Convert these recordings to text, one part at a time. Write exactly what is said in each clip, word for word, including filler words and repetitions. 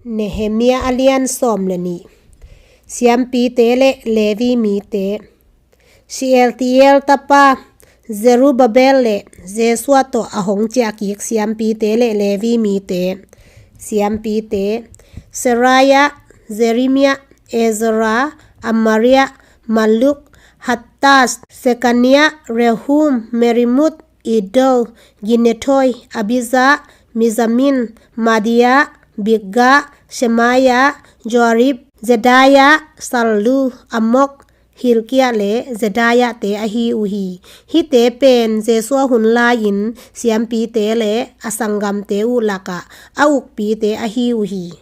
Nehemiah a lian sawm le nih. Siampite le Levi mite. Shealtiel tapa Zerubbabel le Jesua tawh a hong ciahkik siampite le Levi mite. Siampite: Seraiah, Jeremiah, Ezra, Amariah, Maluk, Hattas, Sekaniah, Rehum, Merimut, Iddo, Ginethoi, Abija, Mijamin, Madia, Bigga, Shemaya, Joarib, Jedaya, Sallu, Amok, Hilkia le Jedaya te ahi uh hi. Hihte pen Jesua hun lai-in siampite le a sanggamte uh lakah a ukpite ahi uh hi.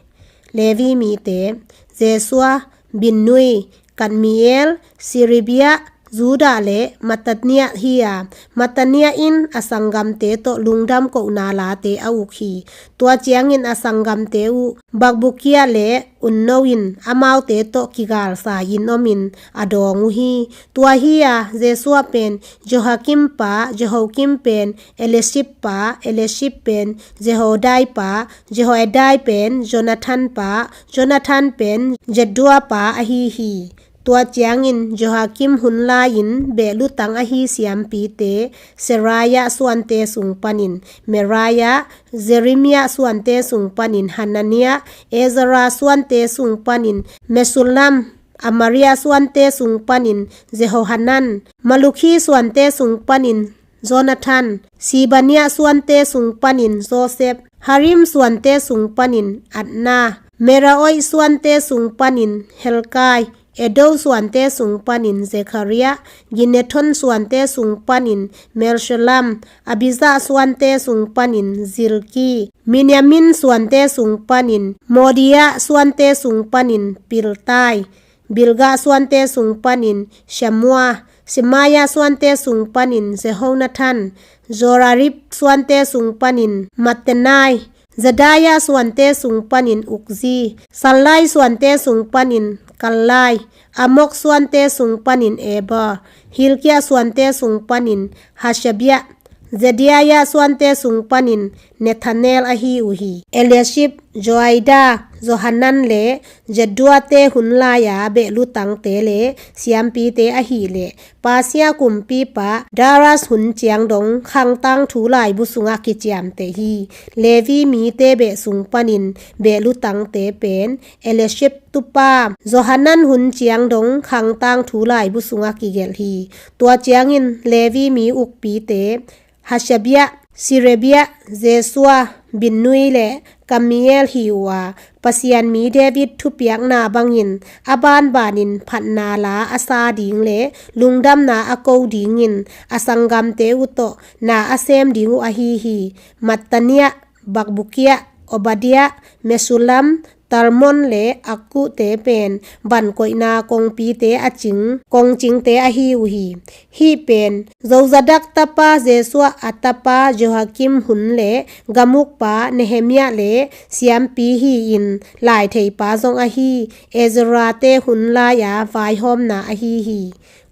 Levi mite: Jesua, Binnui, Kadmiel, Sherebia, Judah le Mattaniah hi a, Mattaniah in a sanggamte tawh lungdam kohna late a uk hi. Tua ciangin a sanggamte uh Bakbukia le Unno in amaute tawh kigalsa-in omin a dawng uh hi. Tua hi a, Jesua pen Jehoiakim pa, Jehoiakim pen Eliashib pa, Eliashib pen Jehoiada pa, Jehoiada pen Jonathan pa, Jonathan pen Jaddua pa ahi hi. Tua ciangin Jehoiakim hun lai-in behlutang ahi siampite Seraiah suante sung panin Meraiah, Jeremiah suante sung panin Hananiah, Ezra suante sung panin Mesullam, Amariah suante sung panin Jehohanan, Malukhi suante sung panin Jonathan, Shebaniah suante sung panin Joseph, Harim suante sung panin Adna, Meraiot suante sung panin Helkai, Iddo suante sung panin Zekhariah, Ginnethon suante sung panin Mesullam, Abija suante sung panin Zikri, Miniamin suante sung panin Moadia, suante sung panin Piltai, Bilga suante sung panin Shamua, Shemaya suante sung panin Jehonathan, Joarib suante sung panin Mattenai, Jedaya suante sung panin Uzzi, Sallai suante sung panin Kallai, Amok suante sung panin Eber, Hilkia suante sung panin Hashabia, Jedaiah suante sung panin Nethanel ahi uh hi. Eliashib, Joiada, Johanan le Jaddua te hun lai-a behlutangte le siampite ahih leh Persia kumpipa Darius hun ciang dong khangtang thu laibu sungah kiciamteh hi. Levi mite beh sung panin behlutangte pen Eliashib tupa Johanan hun ciang dong khangtang thu laibu sungah kigelh hi. Tua ciangin Levi mi ukpite Hashabia, Sherebia, Jesua, Binnui le Kadmiel hi uh a, Pasian mi David thupiakna bangin a banbanin phatna la a sa ding le lungdamna a ko dingin a sanggamte uh tawh na a sem ding uh ahi hi. Mattaniah, Bakbukia, Obadia, Mesullam, Talmon le Akkuh te pen vankoihna kongpite a cing kongcingte ahi uh hi. Hih pen Jozadak tapa Jesua a tapa Jehoiakim hun le gamukpa Nehemiah le siampi hi-in laitheipa zong ahi Ezra te hun lai-a vaihawmna ahi hi.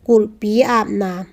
Kulhpi apna.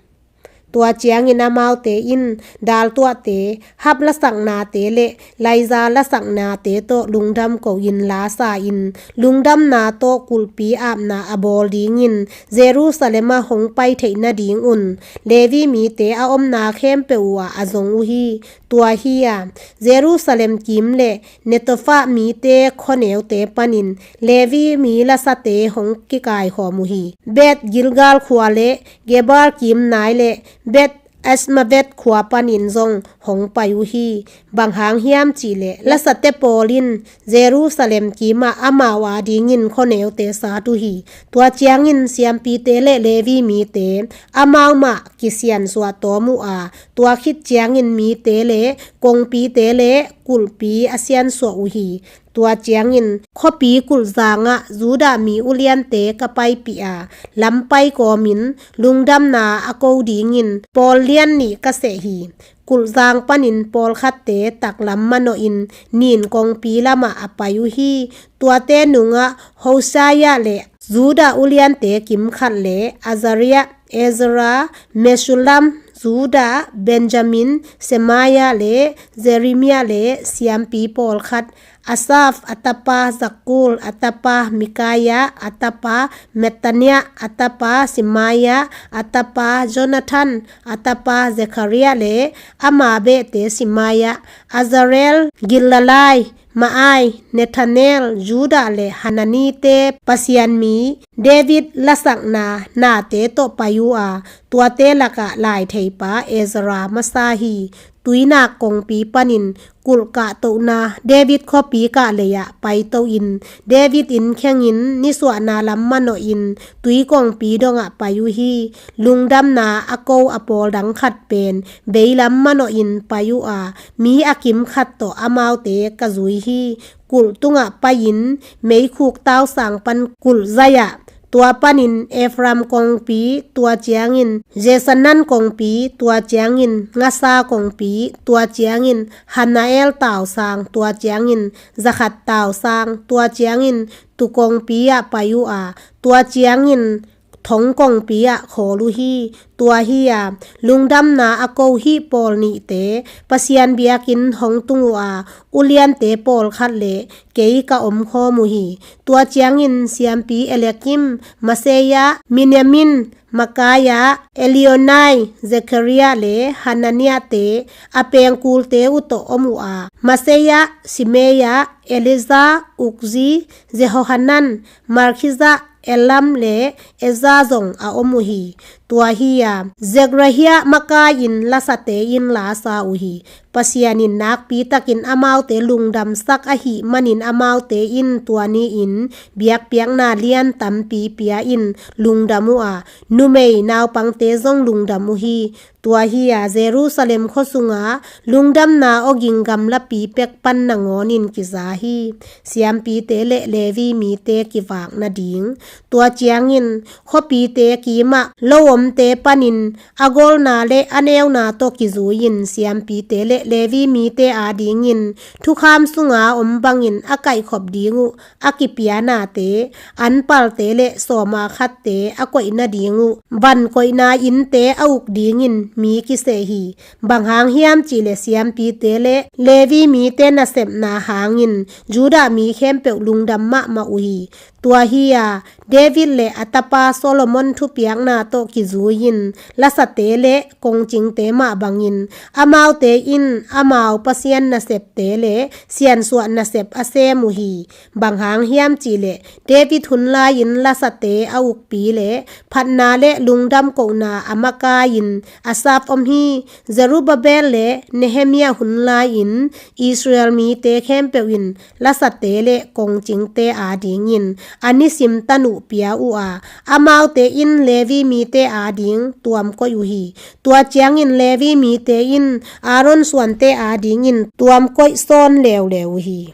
Tua ciangin amaute in daltuahte, hap lasaknate le laiza lasaknate tawh lungdam ko-in la sa-in lungdamna tawh kulhpi apna a bawl dingin Jerusalem ah hong pai theih nadingun Levi mite a omna khempeuh uhah a zong uh hi. Tua hi-a Jerusalem kim le Netopha mite khuaneute panin Levi mi lasate hong kikaikhawm uh hi. Beth Gilgal khua le Gebal kim nai le Beth Azmaveth khua panin zong hong pai uh hi. Bang hang hiam cihleh lasate pawl in Jerusalem kimah amau a dingin khuaneute sat uh hi. Tua ciangin siampite le Levi mite amau mah kisiansuah tawm uh a, tua khit ciangin mite le kongpite le kulhpi a siansuah uh hi. Tua ciangin khuapi kulhzangah Judah mi uliante ka paipih a, lampai kawmin lungdamna a ko dingin pawl lian nih ka seh hi. Kulhzang panin pawlkhatte taklam manawhin nin kongpi lamah a pai uh hi. Tuate nungah Hoshea le Judah uliante kimkhat le Azariah, Ezra, Mesullam, Judah, Benjamin, Shemaiah le Jeremiah le siampi pawlkhat, Asaph a tapa Zakur, a tapa Micaiah, a tapa Mattaniah, a tapa Shemaiah, a tapa Jonathan, a tapa Zechariah le ama behte Shemaiah, Azarel, Gilalai, Maai, Nethanel, Judah le Hanani-te Pasian mi David lasakna nate tawh pai uh a, tuate lakah laitheipa Ezra masa hi. Tuinak kongpi panin kulh kahtohna David khuapi kah lei-ah paito-in David inn khengin nisuahna lam manawhin tui kongpi dongah pai uh hi. Lungdamna a ko a pawl dang khat pen beilam manawhin pai uh a, mi a kim khat tawh amaute ka zui hi. Kulh tungah pai-in meikhuk tausang pan kulh zai-ah, tua panin Ephraim kongpi, tua ciangin Jesanan kongpi, tua ciangin Ngasa kongpi, tua ciangin Hanael tausang, tua ciangin Zakhat tausang, tua ciangin Tu kongpi ah pai uh a, tua ciangin Thong kongpi ah khawl uh hi. Tua hi a, lungdamna a ko hih pawl nihte Pasian biakinn hong tung uh a, uliante pawlkhat le kei ka omkhawm uh hi. Tua ciangin siampi Eliakim, Maseia, Miniamin, Makaia, Elionai, Zekaria le Hanania-te a pengkulte uh tawh om uh a, Maseia, Simeia, Eliza, Ukzi, Jehohanan, Malkhija, Elam le Eza zong a om uh hi. Tua hi a, Zekrahia makai-in lasate in la sa uh hi. Pasian in nakpitakin amaute lungdamsak ahih manin amaute in tua ni-in biakpiakna lian tampi pia-in lungdam uh a, numei naupangte zong lungdam uh hi. Tua hi a, Jerusalem khua sunga lungdamna awging gamlapi pek pan nangawnin kiza hi. Siampite le Levi mite kivak nading. Tua ciangin khuapite kimah lo-omte panin a golna le a neuna tawh kizui-in siampite le Levi mite adingin thukham sunga om bangin a kaihkhop ding uh a kipia nate, anpalte le sawma khatte a koih nading uh, van koihna innte a uk dingin mi kiseh hi. Bang hang hiam cihleh siampite le Levi mite nasepna hangin Judah mi khempeuh lungdam mahmah uh hi. Tua hi a, David le a tapa Solomon thupiakna tawh kizui-in lasate le kongcingte mah bangin amaute in amau Pasian nasepte le siansuah nasep a sem uh hi. Bang hang hiam cihleh David hun lai-in lasate a ukpi le phatna le lungdam kohna a makai-in Asaph om hi. Zerubbabel le Nehemiah hun lai-in Israel mite khempeuh in lasate le kongcingte adingin a nisim tanuh pia uh a, amaute in Levi mite ading tuamkoih uh hi. Tua ciangin Levi mite in Aaron suante adingin tuamkoih sawn leuleu uh hi.